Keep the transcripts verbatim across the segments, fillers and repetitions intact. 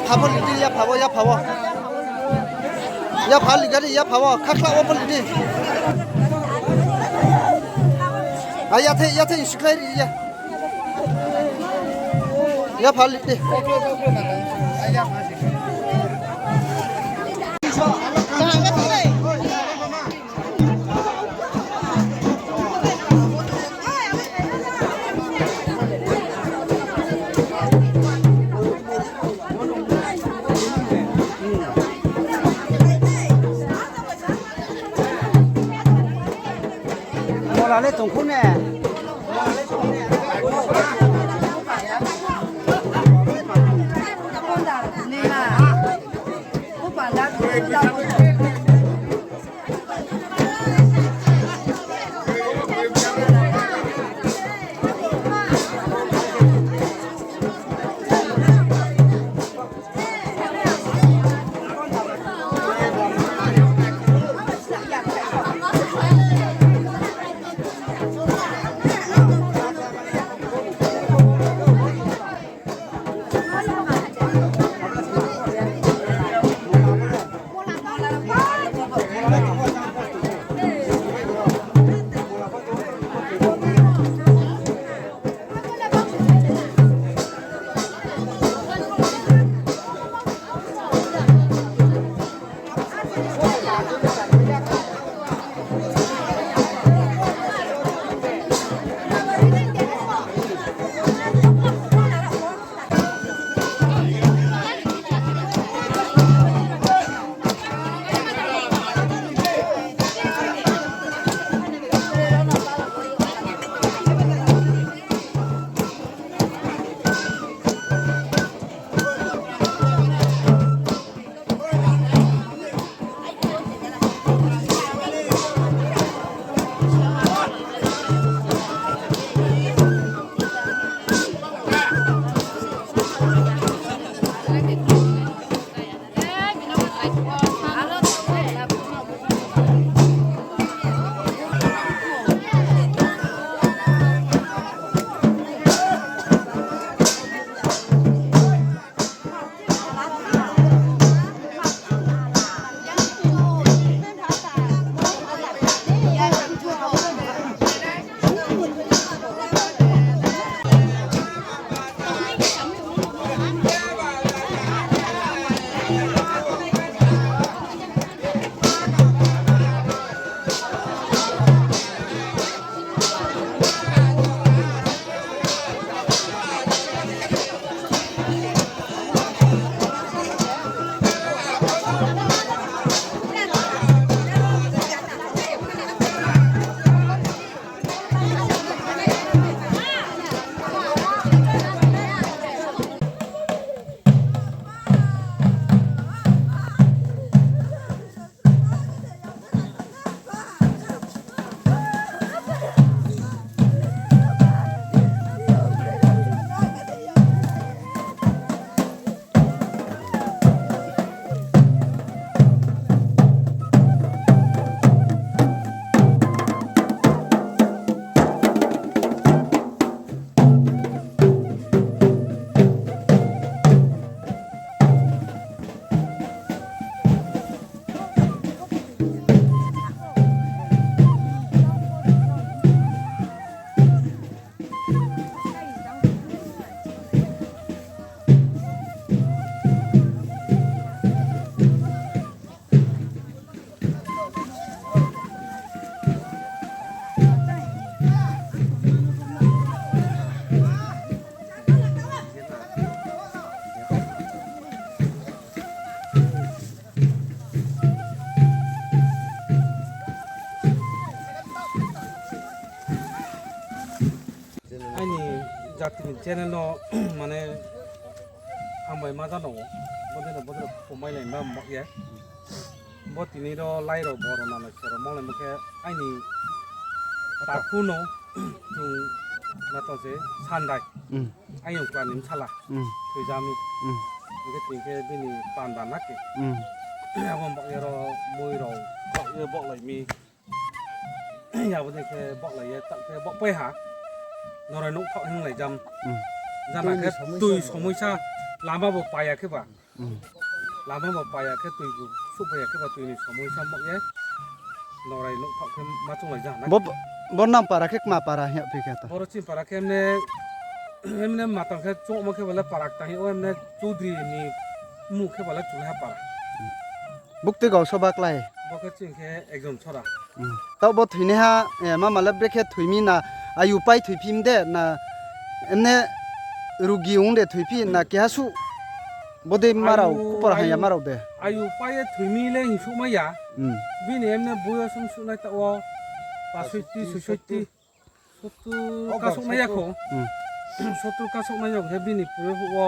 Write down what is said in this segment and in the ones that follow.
Yapha bo li di, yapha bo, yapha bo. Yapha li gari, yapha bo, khakhla wo bo li di. A, yathe, yathe, sikhlai ri ya. Yapha li di. Mola le tongkhu ne. Aini jati ni channel no, mane, hambai ma jano, bodei no bodei rao khomai lai ma mok ye. Bo tini ro lai rao bo rao nana sero mole mo khe aini takhu no chung mato se Sandai. Ayong kla ni bsala. Thoijami. Hingkhe tini khe bini panda na khe. Abo bak ye ro mui rao bak ye boklai mi. Abo dei khe boklai ye tak khe bokpai ha. Norai nouh thaoh hinglai jam. Jana khe tui somoisa lama bo paya khe ba. Hmm. Lama bo paya khe tui bu, suhphai ya khe ba tui ni somoi sa mo ye. Norai nouh thaoh khe ma chounglai ja na. Bo, bo nang para khe kma para hing ya phi khe to? Boro chini para khe emne, emne matang khe chongmo khe bale para ktang hing ou, emne Chaudhary ni mmung khe bale Chulaiha para. Buktui gau soba klai? Bo khe chini khe ekjon sora. Hmm. Taoh bo thoinaiha, eh, mama le brekhe thoi mi na, ayu pai thoi phi mi de na, emne rugi ong de thoi phi na keha suh bodei ma rao, ayu, khupor hamya ma rao de. Ayu pai ye thoi mi le hing suh mai ya. Hmm. Bini emne boyos ong suh nai taoh wo, pasoti, soisoti. Sottur kasouh nai ya kho. Hmm. Sottur kasouh nai ya khe bini purbe phuh wo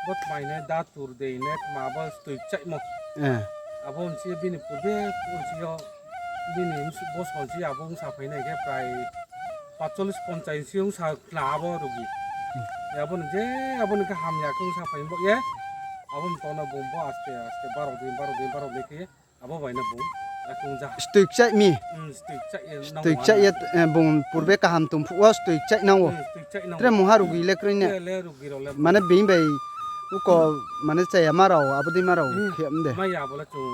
bo tmai ne datur dei ne tma bo stoi kchaihmo. Eh. Abo nsi bini purbe phuh nsi yo bini bos nsi abo ong sa phai nai khe prai patchollis ponchai nsi ong sa khna abo rugi. Hmm. Abo ni je abo ni khe hamya khe ong sa phai bo ye. Abo ni tong no bung bo aste aste baro din, baro din, baro din khe Abo bai no bung, akung ja. Stoi kchaih mi. Hmm, stoi kchaih ye nang stoi kchaih ye, eh, bung purbe kaham tong phuh wo stoi kchaih nang ou. Hmm, stoi kchaih nang ou. Tre mungha rugi le kroi ne. Tre le rugi rao le mane bung. Bini bai uko mane chaya ma rao, abo dei ma rao hmm, khe mde. Mai ya bo le chung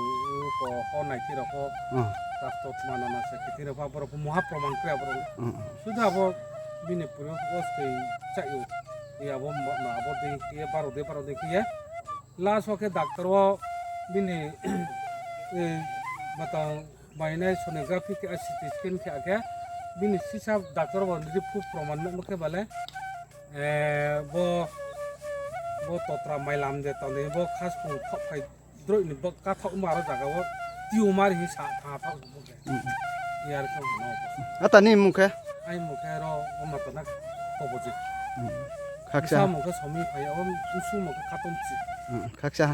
uko ho nai thi rao ho. Hmm. Doctor tma nana sa khe thi rao ho, abo rao pho mungha proman kroi abo rao. Hmm. Sudu abo bini purbe wo stoi kchaih ou. Ye abo ma, ma abo dei ye baro dei, baro dei khe ye. Last wo khe doctor wo bini, eh, matang mainai sonography khe, C T scan khe, akhe bini sisa doctor bo report proman nuhmo khe bale, eh, bo, bo totra mailam de tong ni, bo khasphung thaoh phai droih ni bo kathaoh ma aro jaga wo tumor hing sa tha thaoh bo khe. Hmm. Yar khe mano. Ata ni mung khe? Ai mung khe ro, o ma to na, ko bo je. Hmm. Khaksa. Sa mung khe Somi phai, o msung mung khe Khatomchi. Hmm, khaksa.